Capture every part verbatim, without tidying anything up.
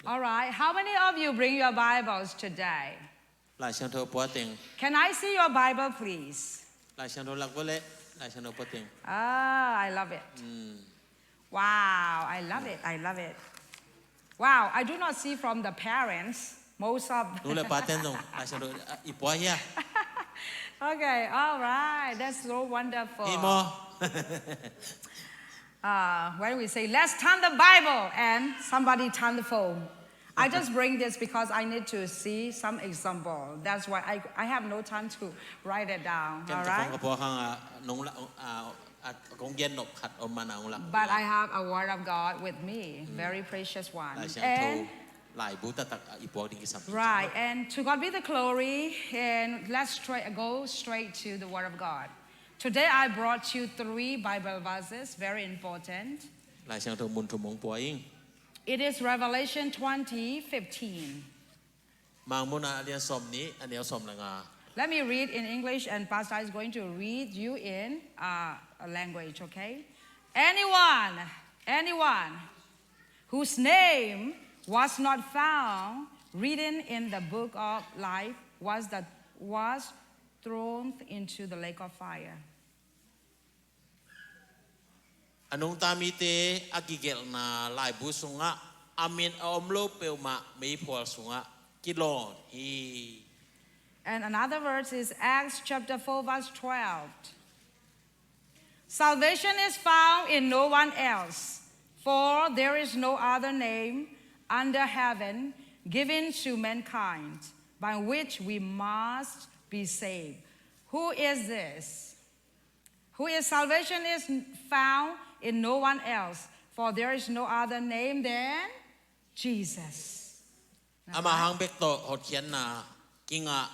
All right. How many of you bring your Bibles today? Lai Siangtho pua teng. Can I see your Bible, please? Lai Siangtho lak vua leh, Lai Siangtho pua teng. Ah, I love it. Wow, I love it. I love it. Wow, I do not see from the parents. Most of Nu le pa ten zong Lai Siangtho, ah, i pua hia? Okay, all right. That's so wonderful. Hi maw? Uh, when we say, "Let's turn the Bible," and somebody turn the phone. I just bring this because I need to see some example. That's why I, I have no time to write it down. Ken all ka phone right? Ka pua khang, ah, nong la, ah, ah, kong gen nop khat om mana ong la. But I have a word of God with me, very precious one. Lai Siangtho, and laibu taktak, ah, i puak ding kisam. Right, and to God be the glory, and let's straight, go straight to the word of God. Today I brought you three Bible verses, very important. Lai Siangtho mun thum ong pua ing. It is Revelation twenty fifteen. Mangmuhna a lian sawm nih, a neu sawm le nga. Let me read in English, and Pastor is going to read you in, uh, a language, okay? Anyone, anyone whose name was not found written in the book of life was the, was thrown into the lake of fire. A nungta mite a kigelhna laibu sungah a min a om lo peuhmah meiphual sungah kilawn hi. And another verse is Acts chapter four, verse twelve. Salvation is found in no one else, for there is no other name under heaven given to mankind by which we must be saved. Who is this? Who is salvation is found in no one else, for there is no other name than Jesus. Amah hang bek tawh hotkhiatna kingah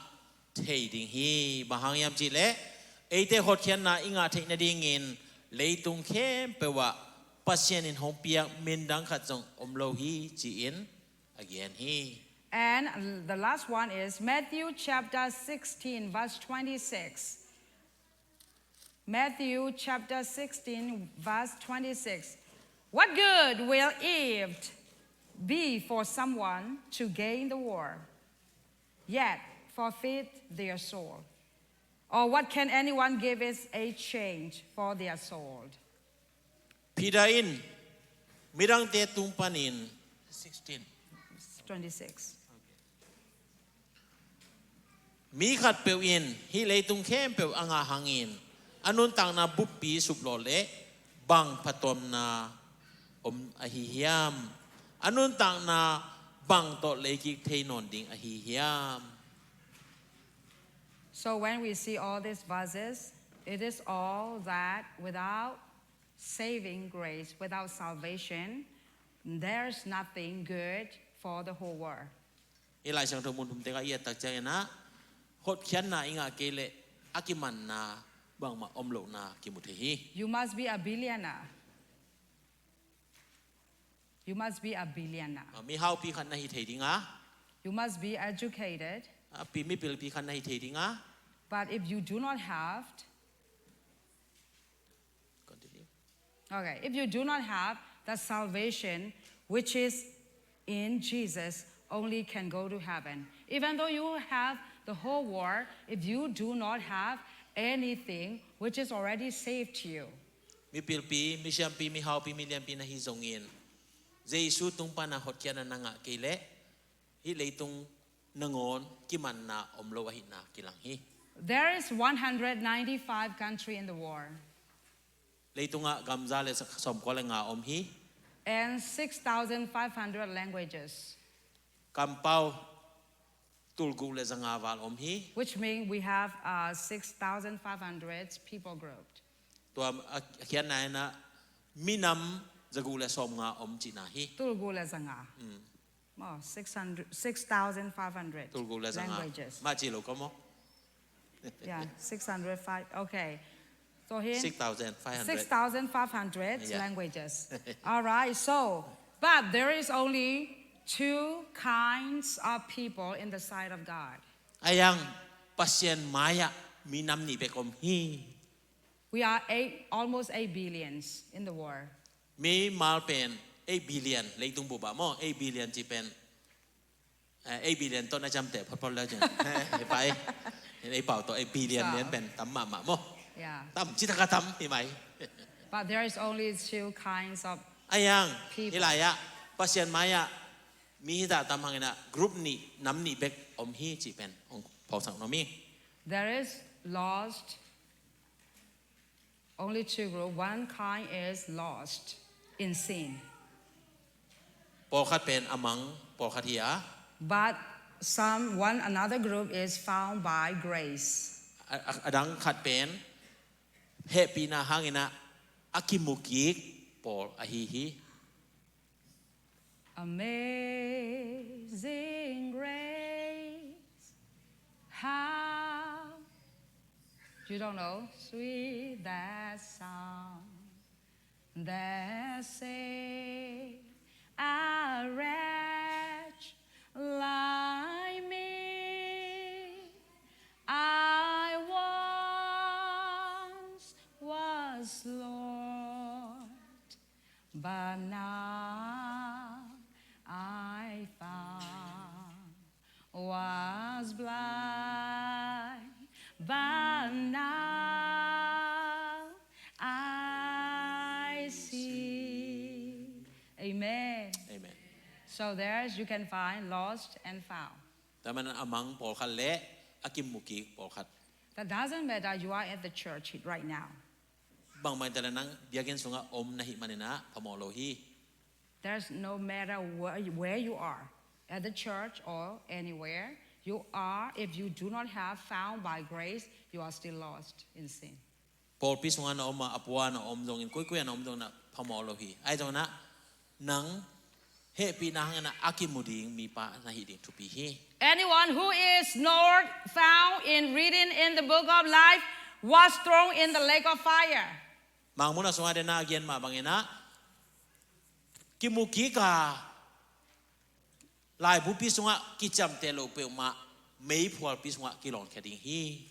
thei ding hi. Bang hang hiam cihleh, eite hotkhiatna i ngah theih nadingin leitung khempeuh ah Pasian in hong piak min dang khat zong om lo hi, ci-in a gen hi. And the last one is Matthew chapter sixteen, verse twenty-six. Matthew chapter sixteen, verse twenty-six. What good will it be for someone to gain the world, yet forfeit their soul? Or what can anyone give as a change for their soul? Peter in midangte tung panin sixteen. Twenty-six. Mi khatpeuh in hih leitung khempeuh a ngah hangin a nuntakna buppi suplawh leh bang phattuamna om ahi hiam? A nuntakna bang tawh leikik thei nawn ding ahi hiam? So when we see all these verses, it is all that without saving grace, without salvation, there's nothing good for the whole world. Hih Lai Siangtho mun thum tengah i et tak ciangin ah, hotkhiatna i ngah kei leh a kimanna bangmah om lohna kimu thei hi. You must be a billionaire. You must be a billionaire. Ah, mi haupi khat na hi thei ding a. You must be educated. Ah, pi, mipilpi khat na hi thei ding a. But if you do not have Continue. Okay, if you do not have the salvation which is in Jesus, only can go to heaven. Even though you have the whole world, if you do not have anything which is already saved to you. Mipilpi, misiampi, mihaupi, milianpi na hi zongin, Jesu tung pana hotkhiatna na ngah kei leh, hih leitung nangawn kimanna om lo ahihna kilang hi. There is one hundred ninety-five country in the world. Leitungah gam za le sawmkua le nga om hi. And six thousand five hundred languages. Kampau tulguk le zanga val om hi. Which means we have, uh, six thousand five hundred people group. Tua a khiatna in ah minam zaguk le sawmnga om cihna hi. Tulguk le zanga. Mm. Oh, six hundred, six thousand five hundred languages. Tulguk le zanga. Mah ci lo ka maw? Yeah, six hundred five. Okay. So here, six thousand five hundred. Six thousand five hundred languages. Yeah. All right. So, but there is only two kinds of people in the sight of God. Ahi hang Pasian mai-ah minam nih bek om hi. We are eight, almost eight billions in the world. Mimal pen eight billion, leitung bup ah maw, eight billion cih pen, eh, eight billion tawh na ciamteh photphot le cin. Hi pai. Ei pau tawh eight billion lian pen tam mahmah maw. Yeah. Tam, cih tak a tam hi mai. But there is only two kinds of people. Ahi hang, hih lai-ah Pasian mai-ah mi hita tam hangin ah group nih, nam nih bek om hi cih pen hong phawksak nuam ing. There is lost, only two group. One kind is lost in sin. Pawlkhat pen a mang pawlkhat hi a. But some, one another group is found by grace. A, a, a dang khat pen hehpihna hangin ah a kimu kik pawl ahi hi. Amazing grace, how, you don't know, sweet that sound that saved a wretch like me. I once was lost, but now I found, was blind, but now I see. Amen. Amen. So there's, you can find lost and found. Tua manin a mang pawlkhat le a kimu kik pawlkhat. That doesn't matter you are at the church right now. Bangmah in tale nang biakinn sungah om na hih manin ah phamawh lo hi. There's no matter where, where you are, at the church or anywhere you are, if you do not have found by grace, you are still lost in sin. Pawlpi sungah na om a, a pua na om zongin, koikoi a na om zongin ah phamawh lo hi. Ahi zongin ah nang hehpihna hangin ah a kimu ding mipa na hih ding thupi hi. Anyone who is not found in written in the book of life was thrown in the lake of fire. Mangmuhna sungah den a gen mah bangin ah kimu kik a, laibupi sungah kiciamteh lo peuhmah meiphualpi sungah kilawngkhia ding hi.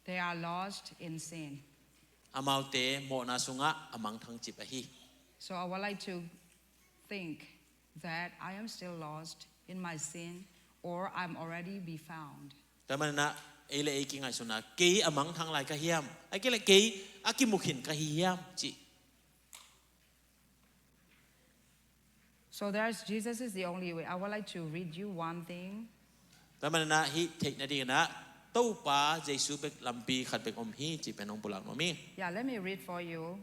They are lost in sin. Amaute mawhna sungah a mangthang cip ahi. So I would like to think that I am still lost in my sin, or I'm already be found. Tua manin ah ei le ei kingaihsutna, kei a mangthang lai ka hiam, ahih kei leh kei a kimu khin ka hi hiam cih. So there's, Jesus is the only way. I would like to read you one thing. Tua manin ah hih theih nadingin ah Topa Jesu bek lampi khat bek om hi cih pen hong pulak nuam ing. Yeah, let me read for you.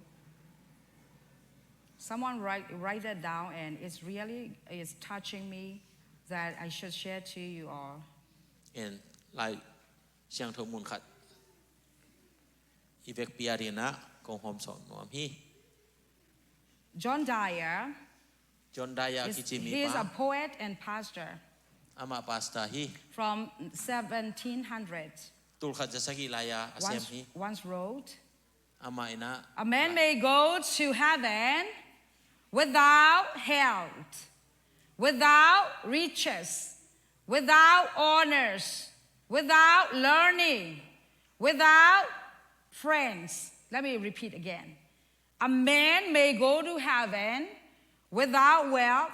Someone write, write that down, and it's really, it's touching me that I should share to you all. And Lai Siangtho mun khat i vekpi a dingin ah kong hawmsawn nuam hi. John Dyer. John Dyer a kici mipa. He is a poet and pastor. Amah pastor hi. From seventeen hundred. Tulkhat za sagih lai-a a sem hi. Once, once wrote, amah in ah, a man may go to heaven without health, without riches, without honors, without learning, without friends. Let me repeat again. A man may go to heaven without wealth,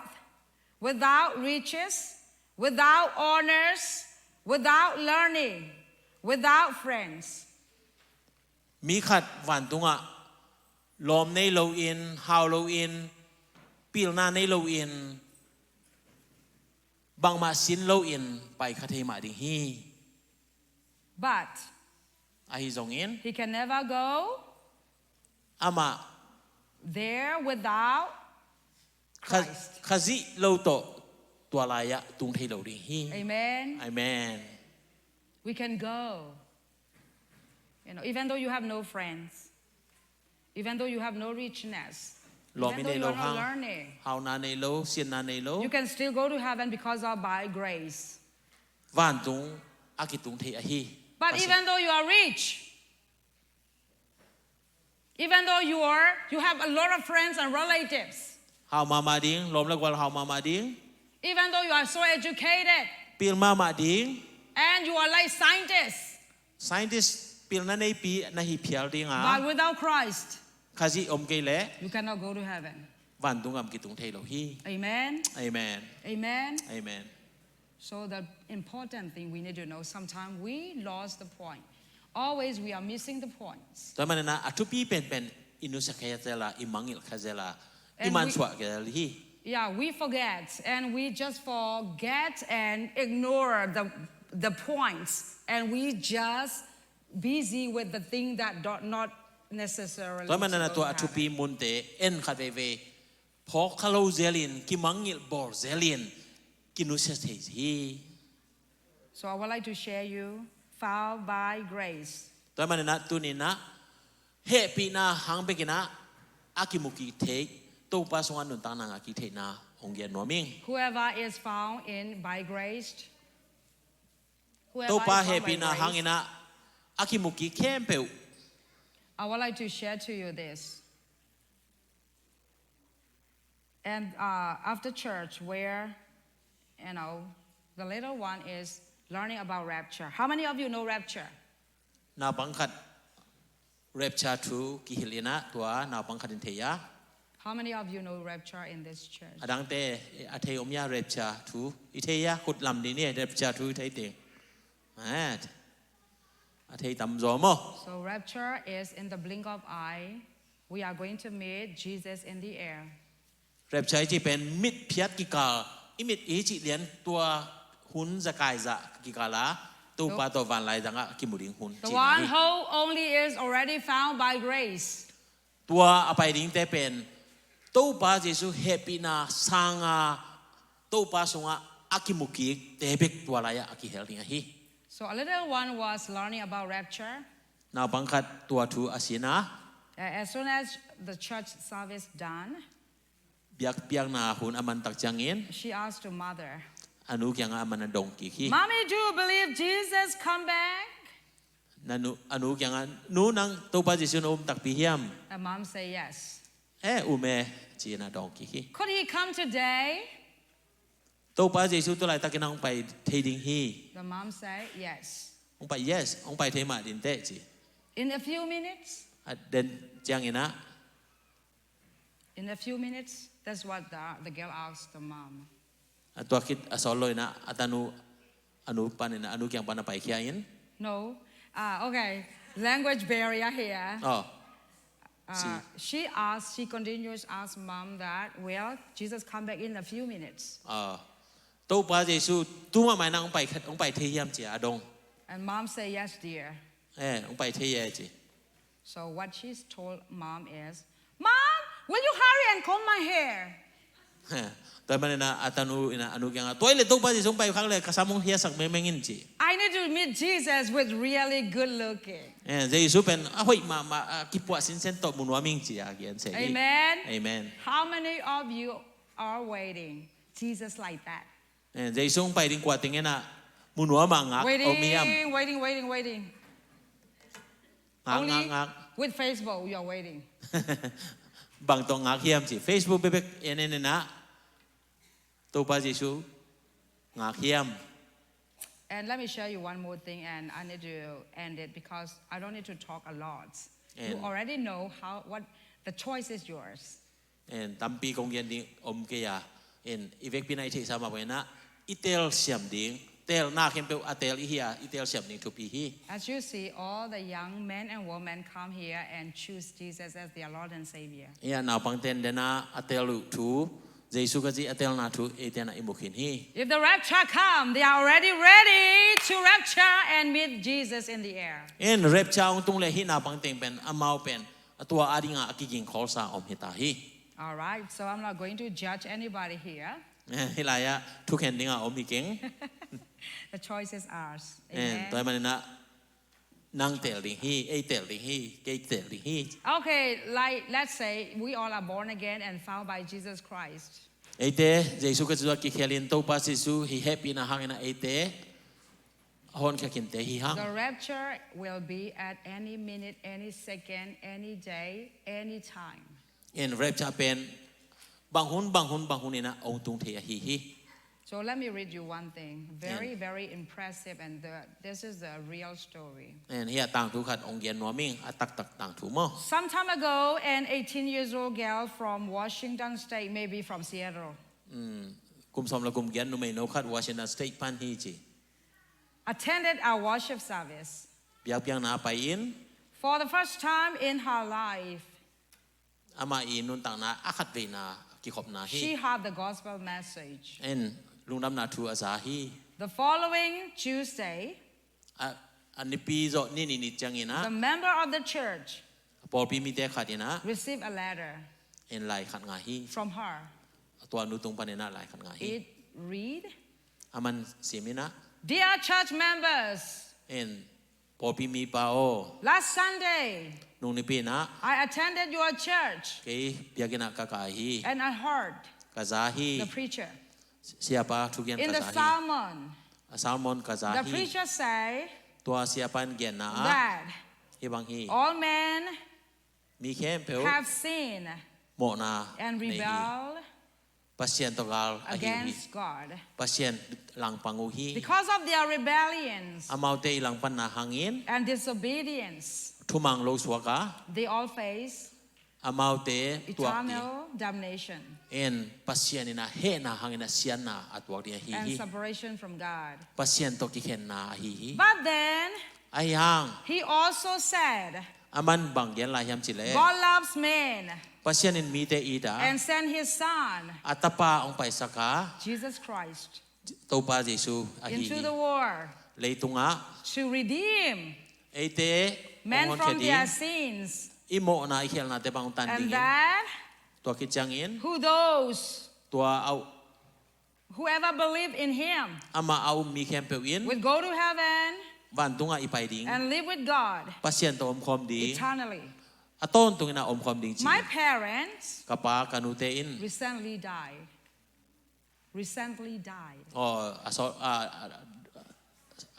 without riches, without honors, without learning, without friends. Mi khat vantungah lawm nei loin, hau loin, pilna nei loin, bangmah sin loin pai kha thei mah ding hi. But ahi zongin, he can never go, amah, there without Kha-, Christ. Khazih lo tawh tua lai-ah tung thei lo ding hi. Amen. Amen. We can go. You know, even though you have no friends, even though you have no richness, lawm i nei lo hang, even though you are not learning, hauna nei lo, sinna nei lo, you can still go to heaven because of by grace. Vantung a kitung thei ahi. But even though you are rich, even though you are, you have a lot of friends and relatives, hau mahmah ding, lawm le gual hau mahmah ding. Even though you are so educated, pil mahmah ding. And you are like scientists, scientist pilna neipi na hi phial ding a, but without Christ, Khazih om kei leh, you cannot go to heaven. vantung gam kitung thei lo hi. Amen. Amen. Amen. Amen. So the important thing we need to know, sometimes we lost the point. Always we are missing the points. Tua manin ah a thupi penpen i nusia kha zel a, i mangngilh kha zel a, i mansuah kha zel hi. Yeah, we forget and we just forget and ignore the the points and we just busy with the thing that do not necessarily. Tua manin ah tua a thupi munte en khat veivei phawk kha lo zelin, kimangngilh bawl zelin kinusia thei hi. So I would like to share you, found by grace. Tua manin ah tuni-in ah hehpihna hang bekin ah a kimu kik theih, Topa sungah nuntakna ngah kik theihna hong gen nuam ing. Whoever is found in by grace. Topa hehpihna hangin ah a kimu kik khempeuh. I would like to share to you this. And uh, after church, where, you know, the little one is learning about rapture. How many of you know rapture? Naupang khat rapture thu kihilh in ah, tua naupang khat in thei a. How many of you know rapture in this church? A dangte a thei om hia rapture thu? I thei hia? Khut lam dih ni, rapture thu i thei teng. A thei tam zaw maw? So rapture is in the blink of eye. We are going to meet Jesus in the air. Rapture i cih pen mit phiat kikal, i mit i cih lian tua hun zakai zah kikal a Topa tawh vanlai zangah kimu ding hun cihna hi. The one who only is already found by grace. Tua a pai dingte pen Topa Jesuh hehpihna sanga Topa sungah a kimu kikte bek tua lai-ah a kihel ding ahi. So a little one was learning about rapture. Naupang khat tua thu a sin a. As soon as the church service done, biakpiakna hun a man tak ciangin, she asked her mother, a nu kiangah a man a dong kik hi. Mommy, do you believe Jesus come back? Na nu, a nu kiangah, nu, nang Topa Jesuh na um takpi hiam? Her mom said yes. Eh, um e, ci-in a dong kik hi. Could he come today? Topa Jesuh tu laitakin a hong pai thei ding hi. The mom said yes. Hong pai, yes, hong pai thei mah ding teh ci. In a few minutes. A den ciangin ah. In a few minutes, that's what the, the girl asked the mom. A tua khit a sawt lo in ah a tanu a nu panin ah a nu kiang pan a paikhia in. No. Ah, okay. Language barrier here. Oh. Uh, she asked, she continues ask mom that, well, Jesus come back in a few minutes. Oh. Topa Jesuh tu mahmah in ah hong pai, hong pai thei hiam ci a dong. And mom say, yes, dear. Eh, hong pai thei e ci. So what she told mom is, Mom, will you hurry and comb my hair? Tua manin ah a tanu in ah a nu kiangah, tua hi leh Topa Jesuh hong pai khak leh ka sam hong hiasak mengmeng in ci. I need to meet Jesus with really good looking. Eh, Jesuh pen a hoih mahmah, a kipuah sinsen tawh mu nuam ing ci a gen se. Amen. Amen. How many of you are waiting Jesus like that? Eh, Jesuh hong pai ding kuate ngen ah mu nuam a ngak om hiam? Waiting, waiting, waiting, waiting. Ngak, ngak, ngak. With Facebook, you are waiting. Bang tawh ngak hiam ci. Facebook bekbek en en in ah Topa Jesuh ngak hiam? And let me share you one more thing, and I need to end it because I don't need to talk a lot. You already know how, what the choice is yours. Tampi kong gen ding om kei a, i vekpi in ah i theihsa mah bangin ah i telsiam ding, telna khempeuh a tel i hi a, i telsiam ding thupi hi. As you see, all the young men and women come here and choose Jesus as their Lord and Savior. Naupang ten den a a tel uh thu, Jesuh ka cih a telna thu eite in ah i mu khin hi. If the rapture come, they are already ready to rapture and meet Jesus in the air. In rapture hong tung leh hih naupang teng pen amau pen a tua a dingah a kiging khawlsa om hi ta hi. All right, so I'm not going to judge anybody here. Hih lai-ah thukhen dingah om hi keng. The choice is ours. Amen. Tua ahih manin ah nang tel ding hi, ei tel ding hi, kei tel ding hi. Okay, like let's say we all are born again and found by Jesus Christ. Eite Jesuh Khrih tawh kikhelin Topa Jesuh hih hehpihna hangin ah eite a honkhia khinte hi hang. The rapture will be at any minute, any second, any day, any time. In rapture pen bang hun, bang hun, bang hun in ah hong tung thei ahi hi. So let me read you one thing. Very, very impressive, and the, this is the real story. And hih a tangthu khat hong gen nuam ing, a taktak tangthu maw. Some time ago, an eighteen years old girl from Washington State, maybe from Seattle, kum sawm le kum giat numeino khat Washington State pan hi ci, attended our worship service. Biakpiakna a pai in. For the first time in her life, amah i nuntakna a khatveina kikhopna hi. She heard the gospel message. And lungdamna thu a za hi. The following Tuesday, a, a nipi zawh ni nih ni ciangin ah, the member of the church, a pawlpi mite khat in ah, received a letter, and lai khat ngah hi, from her. Tua nu tung panin ah lai khat ngah hi. It read, aman sim in ah, "Dear church members," and pawlpi mipa aw, "Last Sunday, nung nipi in ah, I attended your church, kei biakinn ah ka kai hi, and I heard, ka za hi, the preacher, siapa thugen ka za hi. In the sermon, a sermon ka za hi. The preacher say, tua siapa in genna ah, that hih bang hi, all men, mi khempeuh, have sinned, mawhna, and nei hi, rebelled, Pasian tawh gal ahi uh hi, against God. Pasian langpang uh hi. Because of their rebellions, amaute i langpanna hangin, and disobedience, thumang lo suak a, they all face, amaute tuak ding, eternal damnation. And Pasian in ah hehna hangin ah siatna a tuak ding ahi hi. And separation from God. Pasian tawh kikhenna ahi hi. But then, ahi hang, he also said, aman bang gen lai hiam cih leh, God loves men, Pasian in mite it a, and sent his son, a tapa hong paisak a, Jesus Christ, Topa Jesu ahi hi, into the world, leitungah, to redeem, eite, men, hong honkhia ding, from their sins, i mawhna i khialhnate bang hong tan dingin. And that, tua khit ciangin, who those, tua a, whoever believe in him, amah a um mi khempeuh in, will go to heaven, vantungah i pai ding, and live with God, Pasian tawh omkhawm ding, eternally. A tawntungin ah omkhawm ding ci. My parents, ka pa ka nute in, recently died. Recently died. Aw, a sawt, a, a,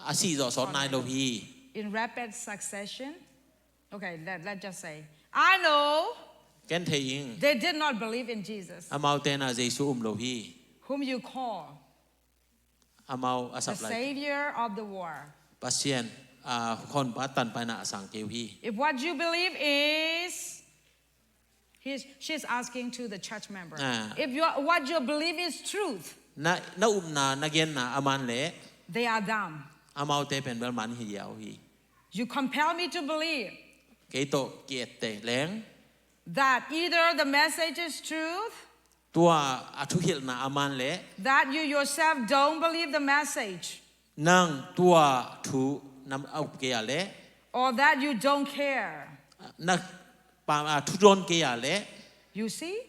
a si zawh sawt nai lo hi. In rapid succession. Okay, let, let's just say, I know, ken thei ing, they did not believe in Jesus, amaute in ah Jesu um lo hi, whom you call, amau a sap lai, the Savior of the world. Pasian, a, Honpa Tanpa in ah a sang kei uh hi. If what you believe is, he's, she's asking to the church member. Ah. If your, what you believe is truth, na, na upna, na genna a man leh, they are dumb. Amaute pen bel man hi diau hi. You compel me to believe, kei tawh ki-etteh leng, that either the message is truth, tua a thuhilhna a man leh, that you yourself don't believe the message, nang tua thu na up kei a leh, or that you don't care, na pa, a, thu dawn kei a leh. You see?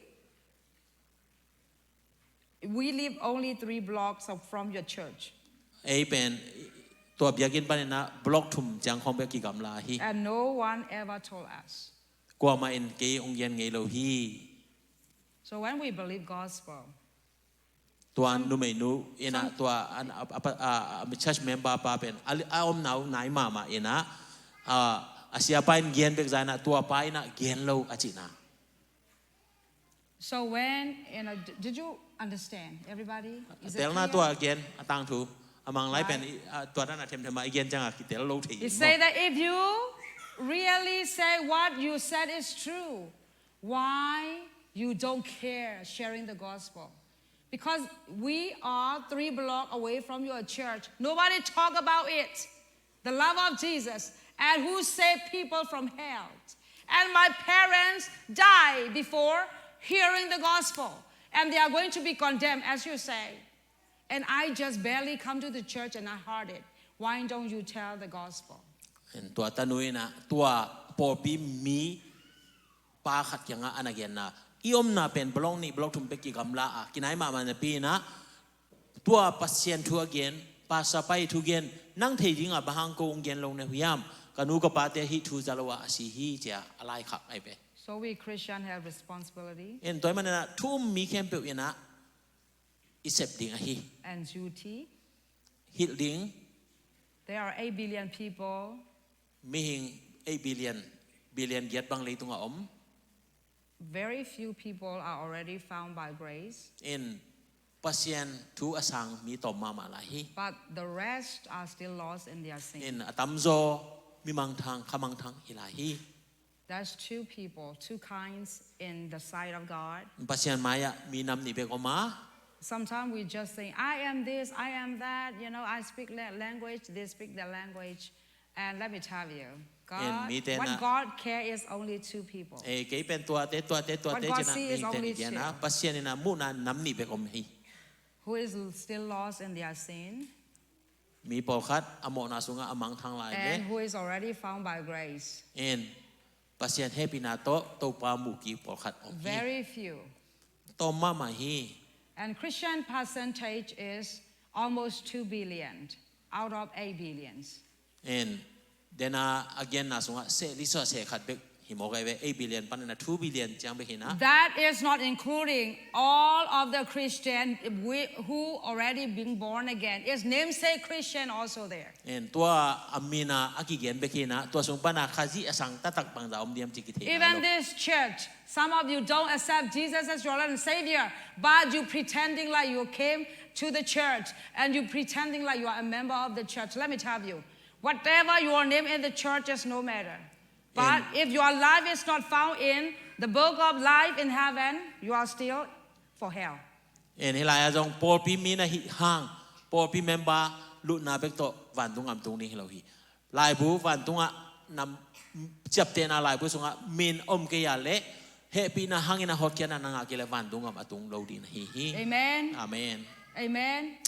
We live only three blocks of, from your church. Ei pen, tua biakinn panin ah block thum ciang khawng bek kigamla hi. And no one ever told us. Kuamah in kei hong gen ngei lo hi. So when we believe gospel, tua numeinu in ah, tua a, a, a, a, a church member pa pen a, a omna uh nai mahmah in ah, a, a siapa in gen bek zah in ah tua pa in ah gen lo a cihna. So when, you know, d-, did you understand, everybody? Is it clear? Telna tua gen a tangthu. A Manglai pen, right, i, a, tua dan a themthem a i gen ciang a kitel lo thei. It say that if you really say what you said is true, why you don't care sharing the gospel? Because we are three block away from your church. Nobody talk about it. The love of Jesus and who saved people from hell. And my parents died before hearing the gospel. And they are going to be condemned, as you say. And I just barely come to the church and I heard it. Why don't you tell the gospel? And tua tanu in ah, tua pawlpi mi pa khat kiangah a na genna, i omna pen block nih block thum bek kigamla a, kinai mahmah napi in ah, tua Pasian thu a gen, pastor pa i thu gen, nang thei ding a bang hang ko hong gen lo na uh hiam, ka nu ka pate hih thu za lo a a si hi ci a, a laikhak ai ve. So we Christian have responsibility. In tua ahih manin ah thu um mi khempeuh in ah i sep ding ahi. And duty. Hilh ding. There are eight billion people. Mihing eight billion, billion giat bang leitungah om. Very few people are already found by grace. In Pasian thu a sang mi tawm mahmah lai hi. But the rest are still lost in their sin. In a tamzaw mi mangthang, kha mangthang hi lai hi. There's two people, two kinds in the sight of God. Pasian mai-ah mi nam nih bek om a. Sometimes we just think, "I am this, I am that, you know, I speak that language, they speak that language." And let me tell you, God, what God care is only two people. Eh, kei pen tuate, tuate, tuate, what God see is only two. Pasian in a muhna nam nih bek om hi. Who is still lost in their sin. Mi pawlkhat a mawhna sungah a mangthang lai leh. And who is already found by grace. In Pasian hehpihna tawh Topa muhkik pawlkhat om hi. Very few. Tawm mahmah hi. And Christian percentage is almost two billion out of eight billions. And then a, a genna sungah seh li sua seh khat bek hi mawk ai ve, eight billion panin a two billion ciang bek hi na. That is not including all of the Christian we, who already been born again. Is namesake Christian also there? And tua a min a kigen bek hi na, tua sung pana Khazih a sang taktak bangzah om diam ci kithei nai lo. Even this church, some of you don't accept Jesus as your Lord and Savior, but you pretending like you came to the church and you pretending like you are a member of the church. Let me tell you, whatever your name in the church is no matter. But if your life is not found in the book of life in heaven, you are still for hell. In hih lai-ah zong pawlpi mi na hih hang, pawlpi member lutna bek tawh vantung gam tung ding hi lo hi. Laibu vantungah nam ciaptehna laibu sungah min om kei a leh hehpihna hangin a hotkhiatna na ngah kei leh vantung gam a tung lo ding na hi hi. Amen. Amen. Amen.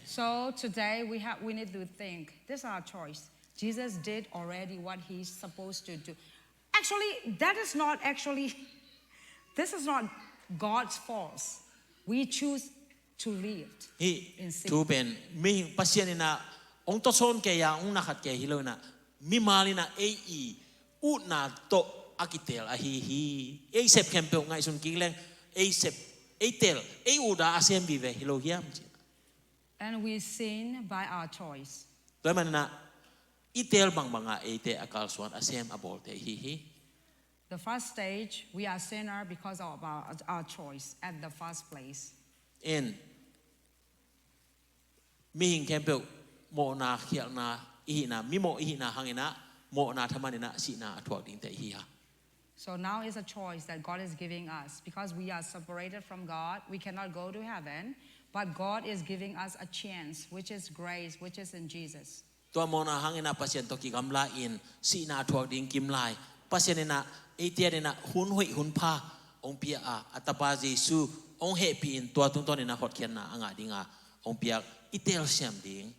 So today we have, we need to think. This is our choice. Jesus did already what he's supposed to do. Actually, that is not actually, this is not God's fault. We choose to live in sin. Hih thu pen mihing Pasian in a hong tawsawn kei a, hong nakhat kei hi lo in a, mimal in a ei i utna tawh a kitel ahi hi. Ei sep khempeuh ngaihsun kik leng, ei sep, ei tel, ei ut a a sem vive hi lo hiam ci. And we sin by our choice. Tua ahih manin a i tel bangbang a eite a kalsuan, a sem a bawlte ihi hi. The first stage, we are sinner because of our, our choice at the first place. In mihing khempeuh mawhna khialhna ihihna, mimawh ihihna hangin a mawhna thaman in a sihna a thuak dingte ihi a. So now is a choice that God is giving us. Because we are separated from God, we cannot go to heaven, but God is giving us a chance, which is grace, which is in Jesus. Tua mawhna hangin a Pasian tawh kigamla in sihna a thuak ding kimlai Pasian in a eite adingin a hun hoih hun pha hong pia a, a Tapa Jesu hong hehpih in tua tungtawn in a hotkhiatna a ngah ding a hong piak i telsiam ding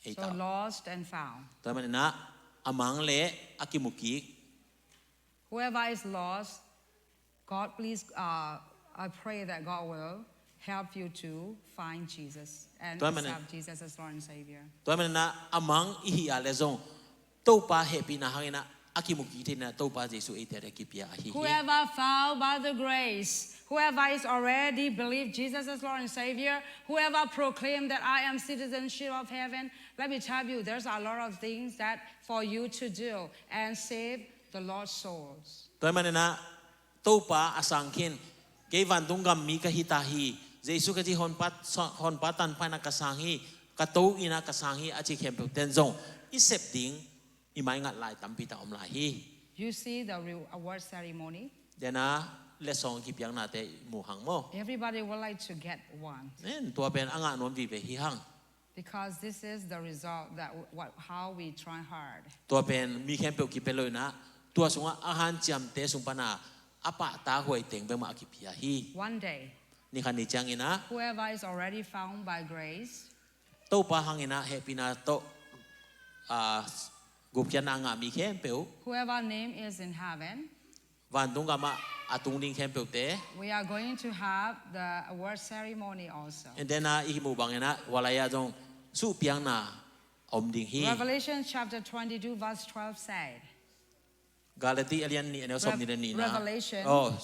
ei ta. So lost and found. Tua ahih manin a a mang le a kimukik. Whoever is lost, God, please, uh, I pray that God will help you to find Jesus and accept Jesus as Lord and Savior. Tua ahih manin a a mang ihi a leh zong Topa hehpihna hangin a a kimukik theihna Topa Jesu eite adingin a kipia ahi hi. Whoever found by the grace, whoever is already believed Jesus as Lord and Savior, whoever proclaimed that I am citizenship of heaven, let me tell you, there's a lot of things that for you to do and save the lost souls. Tua ahih manin a Topa a sang khin, kei vantung gam mi ka hi ta hi, Jesu ka ci honpa, honpa tanpha in a ka sang hi, ka to in a ka sang hi a ci khempeuh ten zong i sep ding i maingat lai tampi tak om lai hi. You see the re-, award ceremony? Then a letsong kipiaknate i mu hang maw? Everybody would like to get one. Then tua pen a ngah nuam vive hi hang. Because this is the result that w-, what, how we try hard. Tua pen mi khempeuh kipia lo in a, tua sungah a hanciamte sung pan a a pahtakhuai teng bek mah a kipia hi. One day, ni khat ni ciangin a, whoever is already found by grace, Topa hangin a hehpihna tawh, ah, gupkhiatna a ngah mi khempeuh, whoever name is in heaven, vantung gam ah a tung ding khempeuhte, we are going to have the award ceremony also. And then a i muh bangin a, hua lai-ah zong suhpiakna om ding hi. Revelation chapter twenty-two verse twelve said, Galati a lian nih a neu sawmnih le nihna. Revelation. Oh,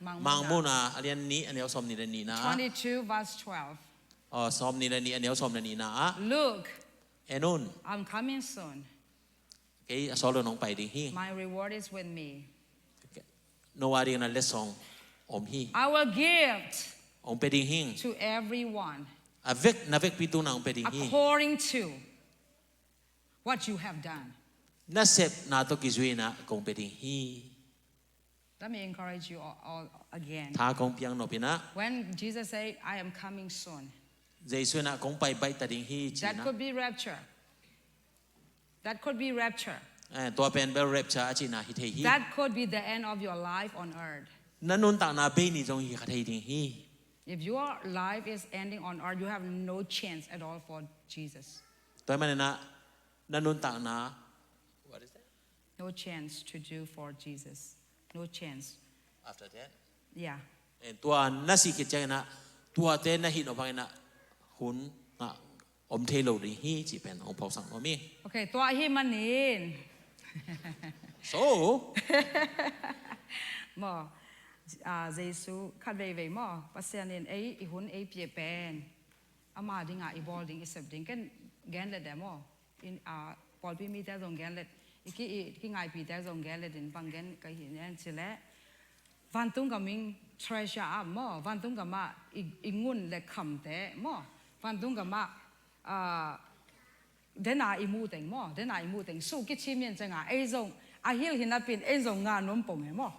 Mangmuhna. Mangmuhna a lian nih a neu sawmnih le nihna. Twenty-two verse twelve. Oh, sawmnih le nih a neu sawm le nihna ah. Look, en un. I'm coming soon. Kei a sawt loh nong pai ding hi. My reward is with me. No a dingin a letsong om hi. I will give. hong pia ding hi. To everyone. A vek, na vekpi tungah hong pia ding hi. According to what you have done. Na sepna tawh kizui-in ah kong pia ding hi. Let me encourage you all, all again. Tha kong piak nop in ah. When Jesus say, "I am coming soon." Jesu in ah kong pai baih ta ding hi ci-in ah. That could be rapture. That could be rapture. Eh, tua pen bel rapture a cihna hi thei hi. That could be the end of your life on earth. Na nuntakna bei ni zong hi kha thei ding hi. If your life is ending on earth, you have no chance at all for Jesus. Tua ahih manin ah, na nuntakna, what is that? No chance to do for Jesus. No chance. After that? Yeah. Eh, tua na sih khit ciangin ah, tuate na hih nop bangin ah, hun ngah om thei lo ding hi cih pen hong phawksak nuam ing. Okay, tua ahih manin. So? Maw, ah, Jesu khat veivei maw, Pasian in ei, i hun ei pia pen, ama dingah i bawl ding, i sep ding, ken gen le de maw. In, ah, pawlpi mite zong gen le, i ki, i kingaipite zong gen le din bang gen ka hi nen ci le. Vantung gam in treasure ah maw, vantung gam ah i, i ngun le khamte maw, vantung gam ah, ah, dena i mu teng maw, dena i mu teng, suh kici mian ciangah, ei zong, a hil hi napi-in, ei zong ngah nuam pong e maw.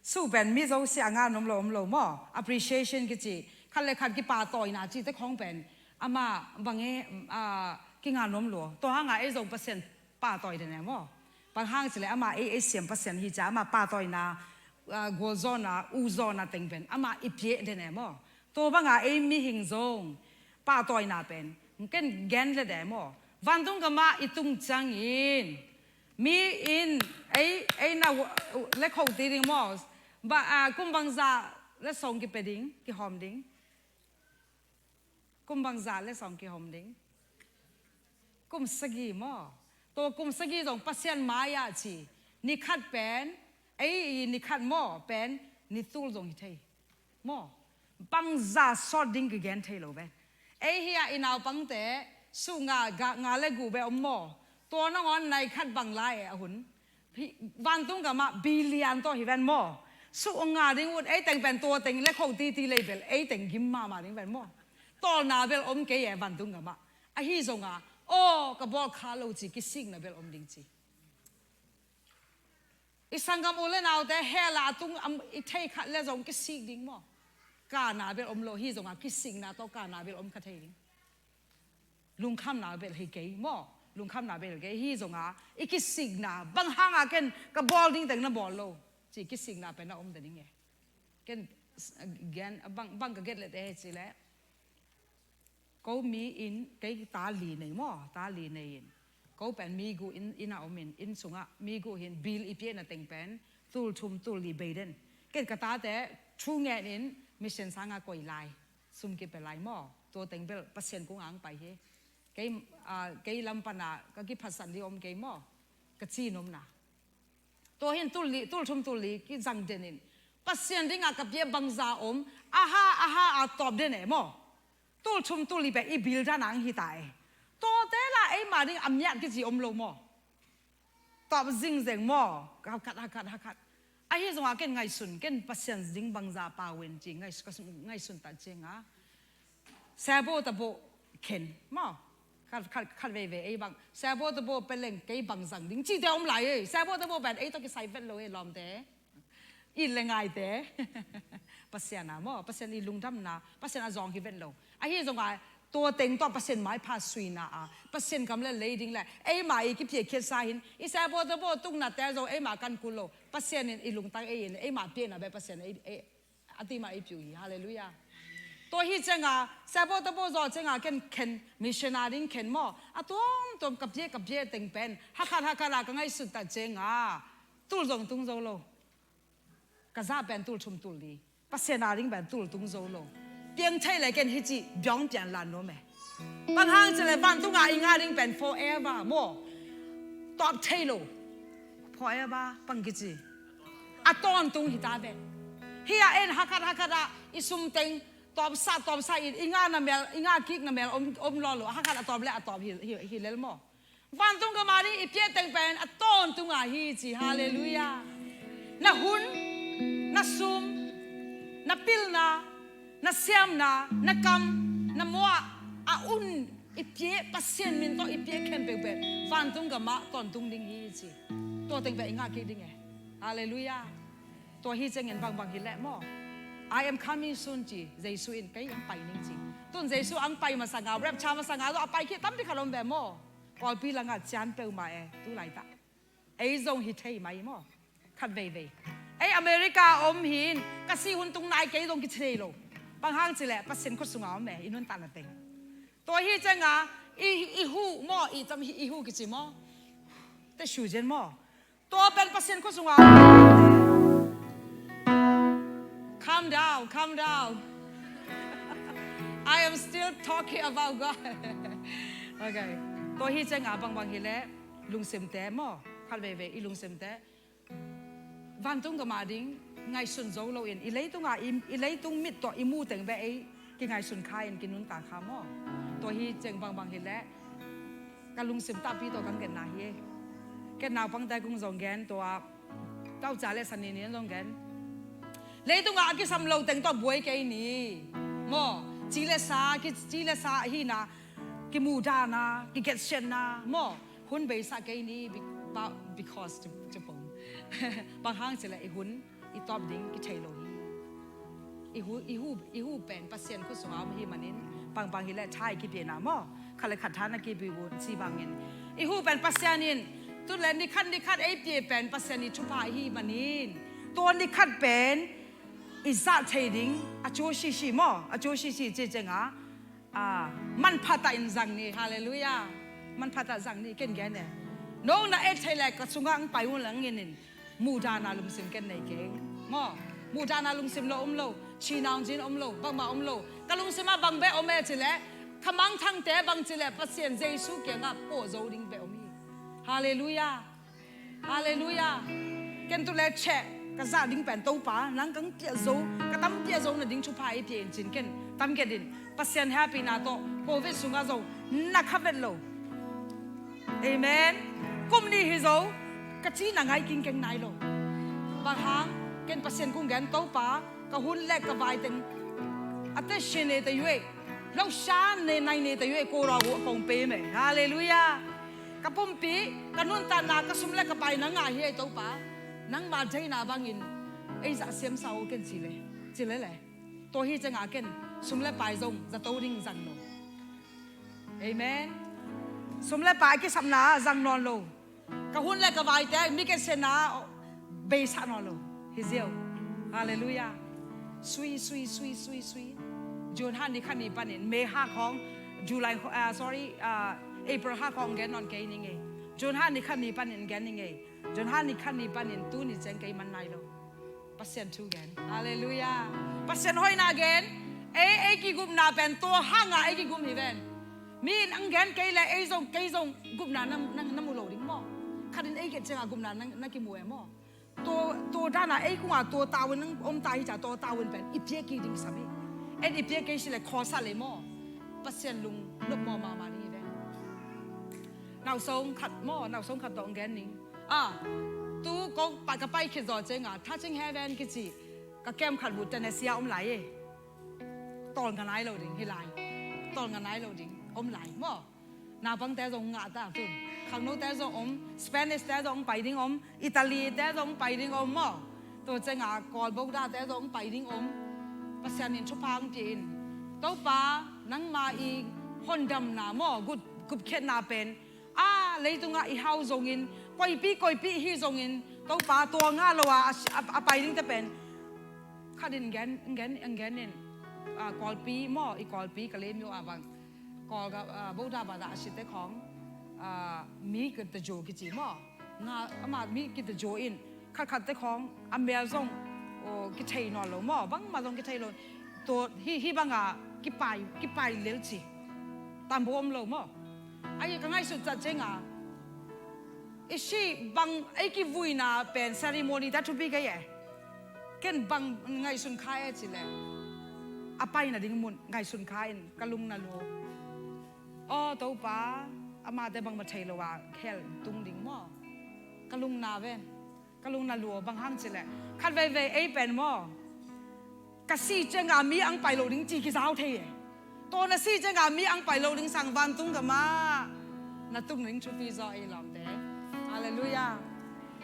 Suh pen mi zosia ngah nuam lo om lo maw, appreciation kici, khat le khat kipahtawina cihte khawng pen, ama bang e, ah, kingah nuam lo, tua hangah ei zong Pasian pahtawi den e maw. Bang hang ci le ama ei, ei siam Pasian hi cia, ama pahtawina, ah, gualzawhna, uzawhna teng pen ama i pia den e maw. Tua banga ei mihing zong pahtawina pen ken gen le de maw. Vantung gam ah i tung ciangin mi in ei, ei na le kho ti ding maw. Ba, ah, kum bangzah le sawng kipia ding, kihawm ding. Kum bangzah le sawng kihawm ding. Kum sagih maw. Tua kum sagih zong Pasian mai-ah ci. Ni khat pen, ei i ni khat maw pen, ni tul zong hi thei. Maw. Bangzah sawt ding kigen thei lo pen. Ei hi-ah i naupangte, suh nga, ga, nga le guh beh om maw. Tua nangawn nai khat bang lai e a hun. Hi, vantung gam ah billion tawh hi ven maw. Suh ong nga ding un, ei teng pen tua teng le kho titi lei bel, ei teng gim mahmah ding ven maw. Tawlna bel om kei e vantung gam ah. Ahi zongah, aw, ka bawl kha lo ci, kisikna bel om ding ci. I sanggam u le naute hell ah a tung, am, i thei khat le zong kisik ding maw. Kana bel om lo, hi zongah kisikna tawh kana bel om kha thei ding. Lungkhamna bel hi kei maw. Lungkhamna bel hi kei, hi zongah i kisikna, bang hangah ken ka bawl ding teng na bawl lo ci kisikna pen na om ta ding e. Ken, s-, gen, bang, bang ka get le te ci le. Ko mi in, kei ta li nei maw, ta li nei in. Ko pen mi guh in, inn ah om in, inn sungah mi guh hi in, bill i piahna teng pen tul thum tul li bei den. Ken ka tate thu ngen in, mission sangah koih lai. Sum kipia lai maw. Tua teng bel Pasian kungah hong pai hi. Kei, ah, kei lam pana ka kiphatsan ding om kei maw. Ka ci nopna. Tua hi in tul li, tul thum tul li kizang den in. Pasian dingah ka pia bangzah om, aha, aha, a tawp den e maw. Tul thum tul li pen i bill dan ang hi ta e. Tuate lah eima ding a miat kici om lo maw. Tawp zingzeng maw. Hakhat, hakhat, hakhat. Ahi zongah ken ngaihsun, ken Pasian ding bangzah pau in ci, ngaihsun, ngaihsun ta ciangah. Sebo tabo khen maw. Khat, khat, khat veivei ei bang. Sebo tabo peleng kei bang zang ding cite om lai ei. Sebo tabo pen ei tawh kisai vet lo ei lawmte. I le ngaite. Pasian a maw, Pasian i lungdamna, Pasian a zawng hi vet lo. Ahi zongah tua teng tawh Pasian maipha suina a, Pasian kam le lei ding le eima i kipiakkhiatsa hin, i sebo tabo tuknate zong eima kan kul lo. Pasian in i lungtang ei in, eima piakna bek Pasian ei, ei, a timah ei piu hi. Halleluiah. Tua hi ciangah sebo tabo zaw ciangah ken khen, missionary ding khen maw. A tuamtuam ka piak, ka piak teng pen hakhat, hakhat ah ka ngaihsut ta ciangah tul zong tung zo lo. Ka zah pen tul thum tul li. Pasian a ding pen tul tung zo lo. Piang thei le ken hi ci biang pian lan nuam e. Bang hang ci le vantung a i ngah ding pen forever maw. Tawp thei lo. Forever bang kici. A tawntung hi ta ve. Hi a en hakhat, hakhat ah i sum teng tawpsa, tawpsa in i ngah na mel, i ngah kik na mel om, om law lo. Hakhat a tawp le a tawp hi, hi, hi lel maw. Vantung gam a ding i piak teng pen a tawntung a hi ci. Halleluiah. Na hun, na sum, na pilna, na siamna, na kam, na mawh ah a un i pia, Pasian min tawh i pia khempeuh pen vantung gam ah tawntung ding hi ci. Tua teng pen i ngah kik ding e. Halleluiah. Tua hi ciangin bangbang hi leh maw, "I am coming soon," ci. Jesu in, "Kei ang pai ning," ci. Tun Jesu ang pai masanga, rapture masanga zong a pai khit tampi khat om ve maw. Pawlpi langah cian peuhmah e, tu laitak. Ei zong hi thei mai maw. Khat veivei. Ei America om hi in, ka sih hun tung nai kei zong kithei lo. Bang hang cileh Pasian khut sunga om e, i nuntakna teng. Tua hi cianga, i, i hu maw, i tam hi, i hu kici maw. Te shu zen maw. Tua pen Pasian khut sunga. Calm down, calm down. I am still talking about God. Okay. Tua hi cianga bangbang hi leh lungsimte maw. Khat veivei i lungsimte vantung gam ah ding ngaihsun zo loin, i leitung ah i, i leitung mit tawh i mu teng beh ei kingaihsun kha in kinuntak kha maw. Tua hi ciang bangbang hi leh ka lungsim takpi tawh kang genna hi. Ken naupangte kung zong gen tua, tauca le sanini zong gen. Leitung ah a kisam lo teng tawh buai kei ni maw. Ci le sa, ki, ci le sa hina, kimudana, kigetsena maw. Hun beisak kei ni, be-, ba-, because ci, ci pong. Bang hang cileh i hun i tawp ding kithei lo hi. I hu, i hu, i hu pen Pasian khut sunga om hi manin, bangbang hi leh tha i kipiana maw. Khat le khat tha na kipia uh ci bangin. I hu pen Pasian in, tu le nikhat nikhat ei pia pen Pasian i thupha hi manin. Tua nikhat pen i zah thei ding, a cu sisi maw, a cu sisi ci cianga. Ah, manpha tah in zang ni, halleluiah. Manpha tah zang ni, ken gen e. No na et thei le ka sungah ang pai un lang in in. Mudana lungsim ken nei keng. Maw, mudana lungsim lo om lo, cinaung cin om lo, bangmah om lo. Ka lungsim ah bang beh om e cileh, ka mangthangte bang cileh, Pasian Jesu kiangah pawh zo ding beh om hi. Halleluiah. Halleluiah. Ken tu le cheh, ka zah ding pen Topa, nang kang piah zo, ka tam piah zo nading thupha i pia in cin ken tam kiat in. Pasian hehpihna tawh Covid sungah zong na kha vet lo. Amen. Kum nih hi zo, ka cina ngai kingkeng nai lo. Bang hang, ken Pasian kung gen Topa, ka hun le ka vai teng a te shin e te yue. Lo shan ne nai ne te yue ko ra gu a kong pe me. Halleluiah. Ka pumpi, ka nuntakna, ka sum le ka pai nang ngah hi ei Topa. Nangma deihna bangin ei zah siamsa uh ken ci le, ci le le. Tua hi cianga ken sum le pai zong zato ding zang lo. Amen. Sum le pai kisapna zang nawn lo. Ka hun le ka vaite mi ketsena beisak nawn lo. Hi ziau. Halleluiah. Sui, sui, sui, sui, sui. June ha ni kha ni panin May ha khong, July kho-, ah, sorry, ah, April ha khong gen nawn kei ni ngei. June ha ni kha ni panin gen ni ngei. June ha ni kha ni panin tu ni ciang kei man nai lo. Pasian thu gen. Halleluiah. Pasian hoihna gen. Ei, ei kigupna pen tua hanga ei kigum hi ven. Mi in ang gen kei le ei zong, kei zong gupna na, na, na mu lo ding maw. Khat in ei gen cianga gupna na, na kimu e maw. Tua, tua dana ei kunga tua tavuan nang om ta hi ca tua tavuan pen i piak kik ding sam hi. En i piak kei si le khawsa le maw. Pasian lung nop maw mama ni ve. Nausong khat maw, nausong khat tawh gen ning. Ah, tu ko pa ka pai khit zaw cianga, touching heaven kici. Ka kem khat bu Tennessee a om lai e. Tawl nga nai lo ding hi lai. Tawl nga nai lo ding om lai maw. Naupangte zong ngah ta tun. Khangnote zong om, Spanish te zong pai ding om, Italy te zong pai ding om maw. Tua cianga Kawl Buddha te zong pai ding om. Pasian in thupha ang pia in. Topa, nangma i hondamna maw, gup, gupkhiatna pen. A, leitungah i hau zongin, koipi, koipi hi zongin, Topa tua ngah lo a, a, a pai dingte pen. Khat in gen, gen, gen in, a, Kawlpi maw, i Kawlpi ka lem yo a bang. Kawl ka, a, Buddha bada a site khong, a, mi ka ta jo kici maw. Nga, ama mi ki ta jo in, khat khat te khong, a mel zong, o, kithei nawn lo maw, bangmah zong kithei lo. Tua, hi, hi banga, kipai, kipai lel ci. Tambu om lo maw. Ai, ka ngaihsut cat cianga. I si bang, ei kivuina pen ceremony ta thupi kei e. Ken bang ngaihsun kha e ci le. A paina ding mun, ngaihsun kha in, ka lung na lua. O, Topa, amate bangmah thei lo a, khel tung ding maw. Ka lung na ven. Ka lung na lua bang hang ci le. Khat veivei ei pen maw. Ka sih ciangah mi ang pai lo ding ci kizau thei e. Tua na sih ciangah mi ang pai lo ding sang vantung gamah na tung ding thupi zaw ei lawmte. Halleluiah.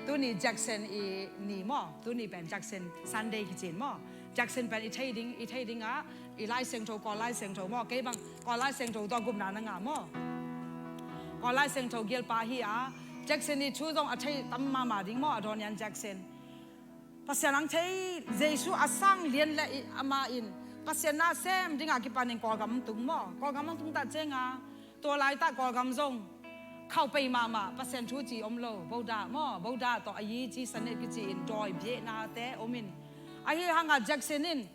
Tuni Jackson i ni maw? Tuni pen Jackson Sunday kici in maw? Jackson pen i thei ding, i thei dingah i Lai Siangtho, Kawl Lai Siangtho maw? Kei bang Kawl Lai Siangtho tawh gupna na ngah maw? Kawl Lai Siangtho gialpa hi a, Jackson i thu zong a thei tam mahmah ding maw? A Dawn Yan Jackson. Pasian ang thei, Jesu a sang lian le i, amah in Pasian na sem dingah kipanin Kawlgam tung maw? Kawlgam ang tung ta ciangah, tua laitak Kawlgam zong khauh pei mahmah, Pasian thu ci om lo, Buddha maw, Buddha tawh a yi ci sanet kici in dawi biahnate om in. Ahi hangah Jackson in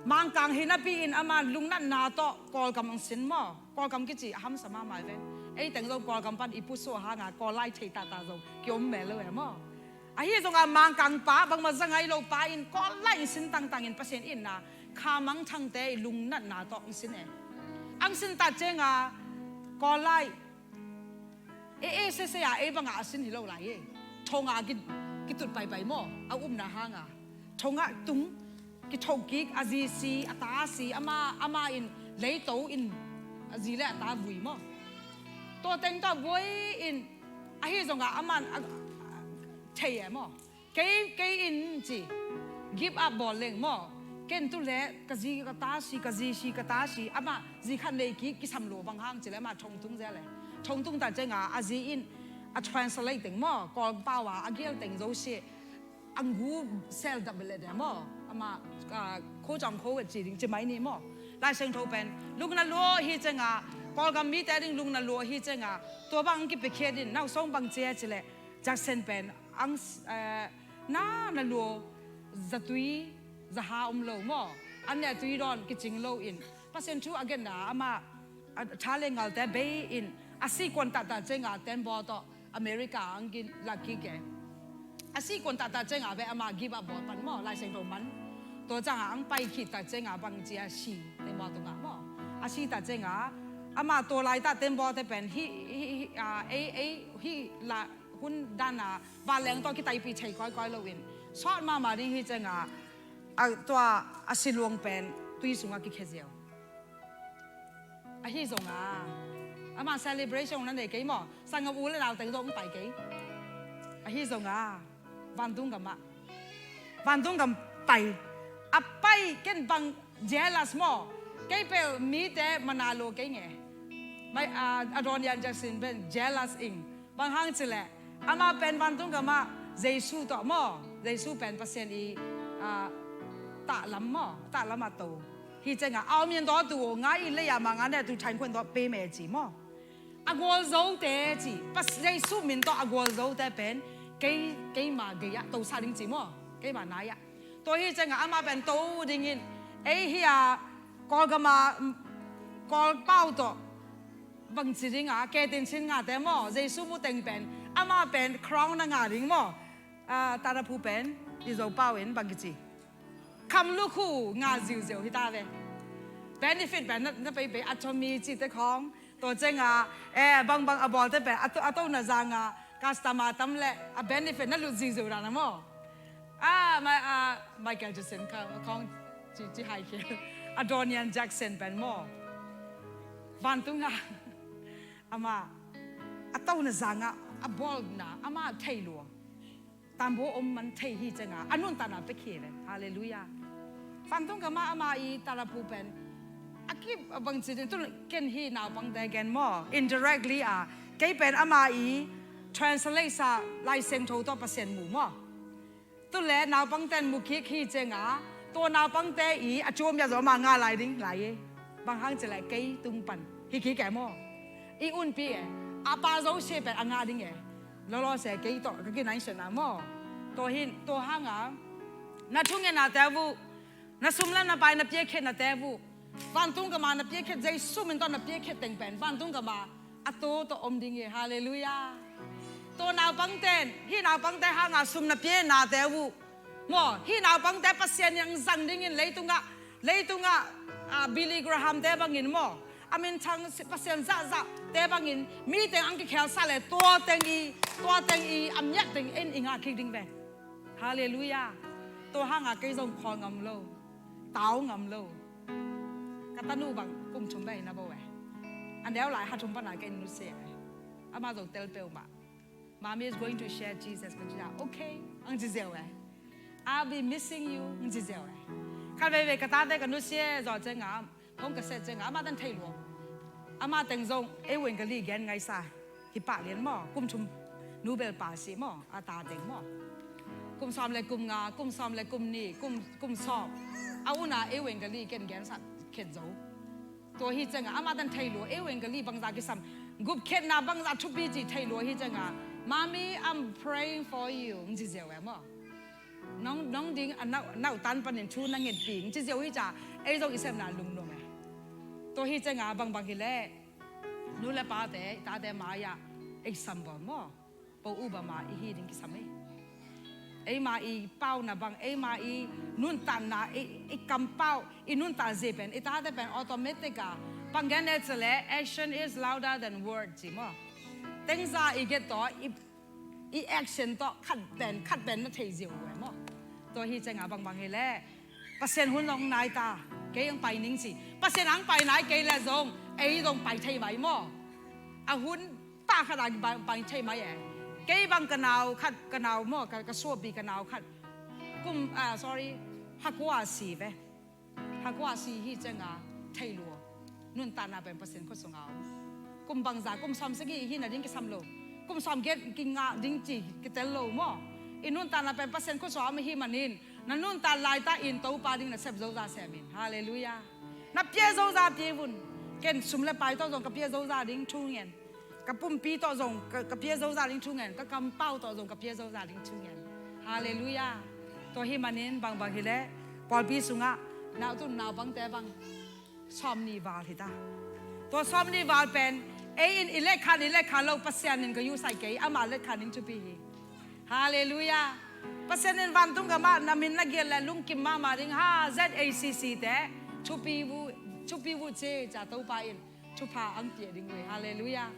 Mangkang hi napi in ama lungnatna tawh Kawlgam ang sin maw? Kawlgam kici a hamsa mahmah ven. Ei teng zong Kawlgam pan i pusuah hangah Kawl lai thei tata zong kiom mel lo e maw? Ahi zongah Mangkang pa, bangmah za ngai lo pa in Kawl lai in sin tangtang in Pasian itna, Kha Mang Thangte i lungnatna tawh ang sin e. Ang sin ta ciangah Kawl lai e, e sese a, ei bangah a sin hi lo lai e. Thongah ki, kitut paipai maw? A upna hangah thongah tung, kitho kik, a zi si, a ta si, ama, ama in leito in a zi le a ta vui maw? Tua teng tawh vui in, ahi zongah aman a, a, thei e maw? Kei, kei in ci, give up bawl leng maw? Ken tu le ka zi ka ta si, ka zi si ka ta si, ama zi khat nei kik, kisam lo, bang hang ci le ama thong tung zel e. Thong tung ta ciangah a zi in a translate teng maw? Kawl pau a a gial teng zo si. Ang gu sel dap bele de maw? Ama, ah, ko cang ko ci ding ci mai ni maw? Lai Siangtho pen lungna lua hi ciangah, Kawlgam mite ding lungna lua hi ciangah, tua bang ang kipiakhiat in, nau song bang cia ci le, Jackson pen ang, eh, na, na lua, zatui zaha om lo maw? An le tui dawn kicing lo in, Pasian thu a genna ama, a, tha le ngalte bei in, a si kuan tahtah ciangah tembaw tawh America ang kin lak kik e. A si kuan tahtah ciangah ve ama give up bawl pan maw, Lai Siangtho man. Tua ciangah ang pai khit ta ciangah bang cia si tembaw tungah maw? A si ta ciangah ama tua laitah tembaw te pen hi, hi, hi, a, ei, ei, hi la hun dana vanleng tawh kitaipih thei kawikawi loin sawt mahmah ding hi ciangah, a, tua a siluang pen tui sungah kikhia ziau. Ahi zongah ama celebration na nei kei maw? Sanggam u le nau teng zong pai kei. Ahi zongah vantung gamah, vantung gam pai. A pai ken bang jealous maw? Kei pel mite mana lo kei nge. Mai, a, a Dawn Yan Jackson pen jealous ing. Bang hang ci le, ama pen vantung gamah Jesu tawh maw? Jesu pen Pasian i, a, tahlam maw? Tahlam a to. Hi ciangah, a om yan tawh tu ngai i lei a mangah ne tu thain khuan tawh pe me ci maw? A gualzote ci, Pas, Jesu min tawh a gualzote pen kei, keima gei-ah tosa ding ci maw? Keima nai-ah. Tua hi ciangah ama pen to dingin, ei hi a, Kawlgam a, Kawl pau tawh bangci ding a, ke tin chin ngate maw? Jesu mu teng pen, ama pen crown na ngah ding maw? A, Tadaphu pen i Zo pau in bang kici, kham lukhu ngah ziuziau hi ta ve. Benefit pen na, na peipei, a chomi cite khawng, tua ciangah, eh, bangbang a bawlte pen a to, a tona zangah customer tam le a benefit na lut ziuziau dan a maw? A, ma, a, Michael Jackson kha, khawng ci, ci hai khia. A Dawn Yan Jackson pen maw? Vantungah ama a tona zangah a bawlna ama thei lua. Tambaw om man thei hi ciangah a nuntakna pia khia ve. Halleluiah. Vantung gamah ama i Tadaphu pen a kip a bangci ding tu ken hi naupangte gen maw? Indirectly a, kei pen ama i translate sa Lai Siangtho tawh Pasian mu maw? Tu le naupangte in mu kik hi ciangah, tua naupangte i a cuam ya zo ama ngah lai ding lai e. Bang hang ci le kei tung pan hi kik e maw? I unpi e, a pa zo sia pen a ngah ding e. Lolo se kei tawh ka kinai sian a maw? Tua hin, tua hangah na thungetnate uh, na sum le na pai na piakkhiatnate uh, vantung gama na piakkhiat, Jesu min tawh na piakkhiat teng pen vantung gama a to tawh om ding hi. Halleluiah. Tua naupangten, hih naupangte hanga sum na pianate uh maw, hih naupangte Pasian in ang zang dingin leitungah, leitungah, ah, Billy Graham te bangin maw, a minthang si-, Pasian zahzahte bangin miteng ang kikhelsa le tua teng i, tua teng i a miat teng in i ngah kik ding ve. Halleluiah. Tua hanga kei zong khawl ngam lo. tau ngam lo. Ka tanu bang kum thum bek hi na bo e. A neu lai ha thum pana ken nusia e. Ama zong tel peuhmah. Mommy is going to share Jesus. Ka ci a, okay, ang ci ziau e. I'll be missing you, ang ci ziau e. Khat veivei ka tate ka nusia zaw ciangin, hong ka set ciangin, amah teng thei lua. Amah teng zong ei wen ka li gen ngaisa. Hi pah lian maw, kum thum nu bel pa si maw, a ta teng maw. Kum sawm le kum nga, kum sawm le kum nih, kum, kum sawm. A una ei wen ka li ken gen sak khet zo. Tua hi ciangin, amah teng thei lua, ei wen ka li bangza kisam. Gupkhiatna bangza thupi ci thei lua hi ciangin, Mommy, I'm praying for you, ang ci ziau e maw. Nong, nong ding a nau, nau tan panin thu na ngetpih, ang ci ziau hi ca, ei zong i sepna lungnung e. Tua hi ciangin, bangbang hi leh, nu le pate, i tate mai-ah, ei sam bawl maw. Po u ba ma i hi ding kisam e. Eima i pauna bang, eima i nuntatna, i, i kampau, i nuntat zi pen, i tate pen automatic a. Pang gen e ci leh, action is louder than word, ci maw. Tengza i get tawh, i, i action tawh, khat pen, khat pen na thei ziau e maw. Tua hi ciangin bangbang hi leh, Pasian hun zong nai ta, kei ang pai ning ci. Pasian ang pai nai kei leh zong, ei zong pai thei mai maw. A hun ta khat a bang, bang thei mai e. Kei bang ka nau khat, ka nau maw, ka, ka suapi ka nau khat. Kum, ah, sorry, ha kua si ve. Ha kua si hi ciangin thei lua. Nuntatna pen Pasian khut sungah om. Kum bangza, kum sawm sagih hi na ding kisam lo. Kum sawm giat kingah ding ci kitel lo maw. I nuntatna pen Pasian khut sungah om hi manin. Na nuntat laita in Topa ding na sep zoza sem in. Halleluiah. Na pia zoza pia vun. Ken sum le pai tawh zong ka pia zoza ding thu ngen. Ka pumpi tawh zong ka, ka pia zoza ding thu ngen. Ka kampau tawh zong ka pia zoza ding thu ngen. Halleluiah. Tua hi manin bangbang hi leh pawlpi sungah nau tun naupangte bang sawm nih val hi ta. Tua sawm nih val pen ei in i letkhan, i letkhan lo Pasian in ka yu sai kei, ama letkhan ding thupi hi. Halleluiah. Pasian in vantung gamah na min na giat le lungkim mahmah ding ha, Z A C C te thupi vu, thupi vu ci ca Topa in thupha ang pia ding uh hi. Halleluiah.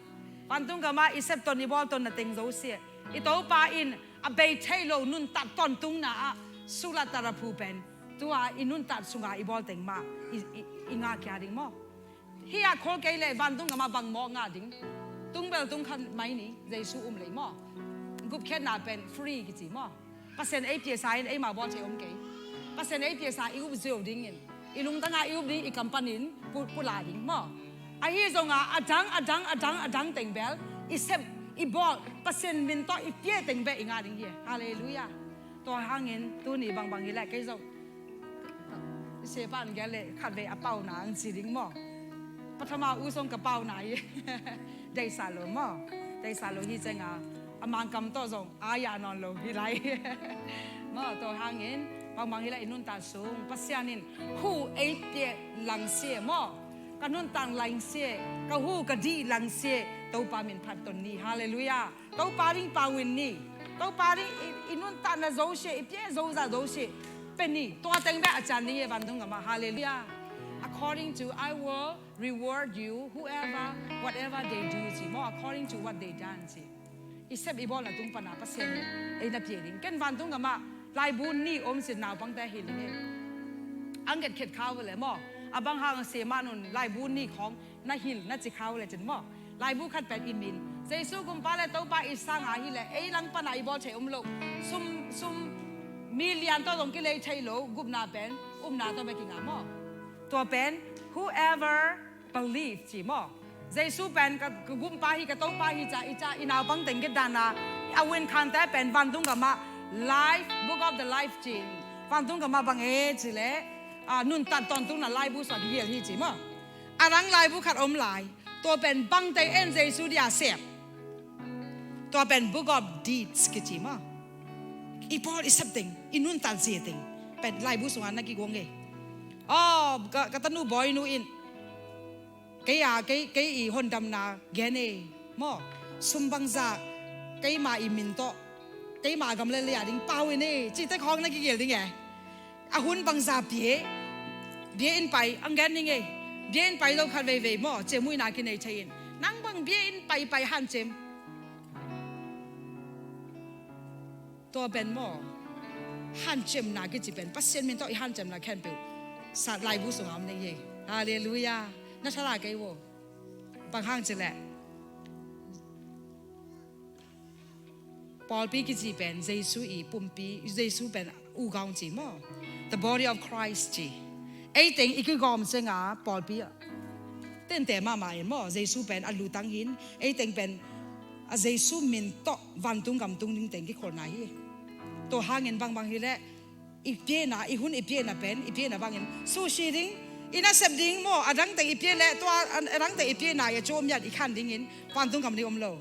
Vantung gamah i sep ton i bawl ton na teng zosia i Topa in a bei thei lo nuntat tawntungna ah sula taraphu pen tua i nuntat sungah i bawl teng mah i, i, i ngah kia ding maw. Hih a khol kei leh vantung gamah bang mawh ngah ding. Tung bel tung khat mai ni, Jesu um lei maw. Gupkhiatna pen free kici maw. Pasian ei piasa in eima bawl thei om kei. Pasian ei piasa i up ziau dingin, i lungtanga i up ding, i kam panin pu, pula ding maw. Ahi zonga adang, adang, adang, adang teng bel i sep, i bawl, Pasian min tawh i pia teng bel i ngah ding hi. Halleluiah. Tua hangin tuni bangbang hi leh kei zong i sepa an gel leh khatvei a pauna an ci ding maw. Pathama u zong ka pauna hi. Deisa lo maw. Deisa lo hi ciangin a mangkam tawh zong a ya nawn lo hi lai. Maw, tua hangin bangbang hi leh i nuntak sung Pasian in hu ei pia langsia maw. Ka nuntak langsia, ka hu ka dih langsia Topa min phat ton ni. Halleluiah. Topa ding pau in ni. Topa ding i, i nuntakna zosia, i pia zoza zosia pe ni. Tua teng bek a cian ding hi vantung gamah. Halleluiah. According to I will reward you, whoever, whatever they do, ci maw, according to what they done, ci. I sep i bawlna tung pana Pasian in ei na pia ding. Ken vantung gamah laibu ni om sin naupangte hi ling e. Ang get khet khau le maw. A bang hang se manun laibu ni khawng na hil na ci khau le cin maw. Laibu khat pen i min Jesu gumpa le Topa i sanga hi le ei lang pana i bawl thei um lo. Sum, sum million tawh zong kilei thei lo gupna pen upna tawh bek kingah maw. Tua pen whoever believe ci maw. Jesu pen ka, ka gumpa hi, ka Topa hi ca i ca i naupang teng get dana a win khante pen vantung gamah life, book of the life ci. Vantung gamah bang e ci le, ah, nuntat tawntungna laibu sua kihial hi ci maw. A rang laibu khat om lai. Tua pen bangte en Jesu dia sep. Tua pen Book of Deeds kici maw. I pawl i sep teng, i nuntat zia teng pen laibu sunga na kiguang e. Aw, ka, ka tanu bawinu in kei a, kei, kei i hondamna gen e maw. Sum bangza keima i min tawh keima a gam le lei a ding pau in e, cihte khawng na kigel ding e. A hun bangza pia, bia in pai, ang gen ning e. Bia in pai lo khat veivei maw, ciamnuihna kinei thei in. Nang bang bia in pai pai hanciam. Tua pen maw, hanciamna kici pen Pasian min tawh i hanciamna khempeuh Sat laibu sungah om ding hi. Halleluiah. Na thala kei uh. Bang hang cileh, pawlpi kici pen Jesu i pumpi, Jesu pen ugawng ci maw? The body of Christ ci. Ei teng i kigawm cianga pawlpi tente mahmah in maw? Jesu pen a lutang hin, ei teng pen a Jesu min tawh vantung gam tung ding teng kikholhna hi. Tua hangin bangbang hileh i piena, i hun i piena pen, i piena bangin sushi ding, i nasep ding maw, a dangte i pie leh tua a dangte i piena i a cawm yat i khan dingin vantung gam ding om lo.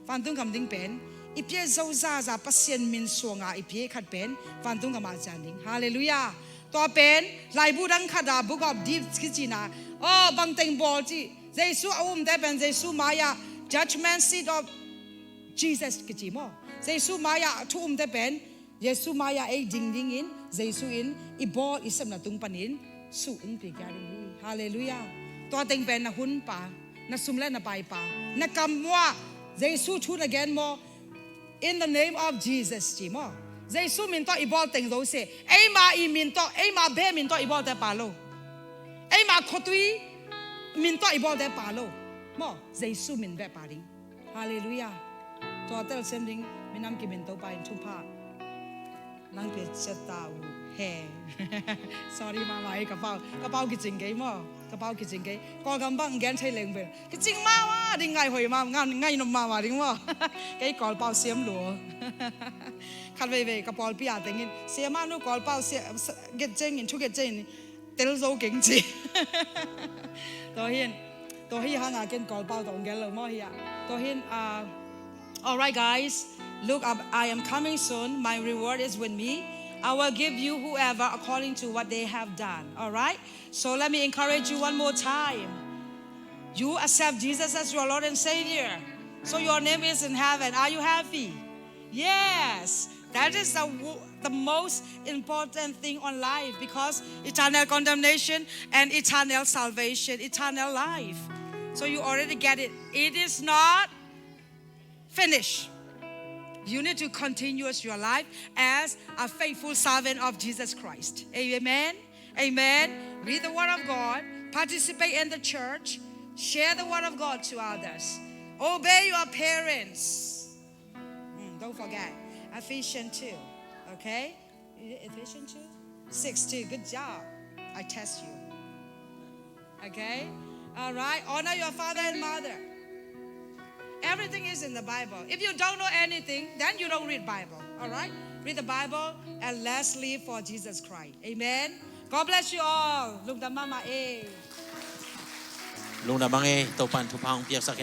Vantung gam ding pen i pie zo zaza Pasian min suanga i pie khat pen vantung gam a cian ding. Halleluiah. Tua pen laibu dang khata Book of Deeds kicina, aw, bangteng bawl ci, Jesu a umte pen Jesu mai-ah, judgment seat of Jesus kici maw? Jesu mai-ah thu umte pen Jesu mai-ah ei ding dingin Jesu in i bawl i sepna tung panin suh ungpi kia ding hi. Halleluiah. Tua teng pen na hun pa, na sum le na pai pa, na kam muah Jesu thu na gen maw? In the name of Jesus ci maw? Jesu min tawh i bawl teng zo se. Eima i min tawh, eima be min tawh i bawlte pa lo. Eima khuatui min tawh i bawlte pa lo. Maw, Jesu min beh pa ding. Halleluiah. Tua telsiam ding minam kimin Topa in thupha nang pia ciat ta uh hen. Sorry mahmah ei ka pau. Ka pau kicing kei maw? Ka pau kicing kei. Kawlgam bang gen thei leng bel kicing mahmah ding, ngaihhoi mahmah, ngai nop mahmah ding maw? Kei Kawlpau siam lua. Khat veivei ka pawlpi a tengin siamah nu Kawlpau sia, sia, get cengin, thu get cengin tel zo keng ci. Tua hin, tua hi hanga ken Kawlpau tawh ong gel lo maw hi a. Tua hin, ah, all right, guys, look up, I am coming soon. My reward is with me. I will give you whoever according to what they have done. All right? So let me encourage you one more time. You accept Jesus as your Lord and Savior. So your name is in heaven. Are you happy? Yes. That is the, wo- the most important thing on life, because eternal condemnation and eternal salvation, eternal life. So you already get it. It is not finished. You need to continue your life as a faithful servant of Jesus Christ. Amen. Amen. Read the word of God, participate in the church, share the word of God to others. Obey your parents. Mm, don't forget Ephesians two. Okay? Is it Ephesians two? Six two. Good job. I test you. Okay? All right. Honor your father and mother. Everything is in the Bible. If you don't know anything, then you don't read Bible. All right? Read the Bible and let's live for Jesus Christ. Amen. God bless you all. Lungdam mahmah ei. Lungdam mahmah ei. Topa'n thupha hong piaksak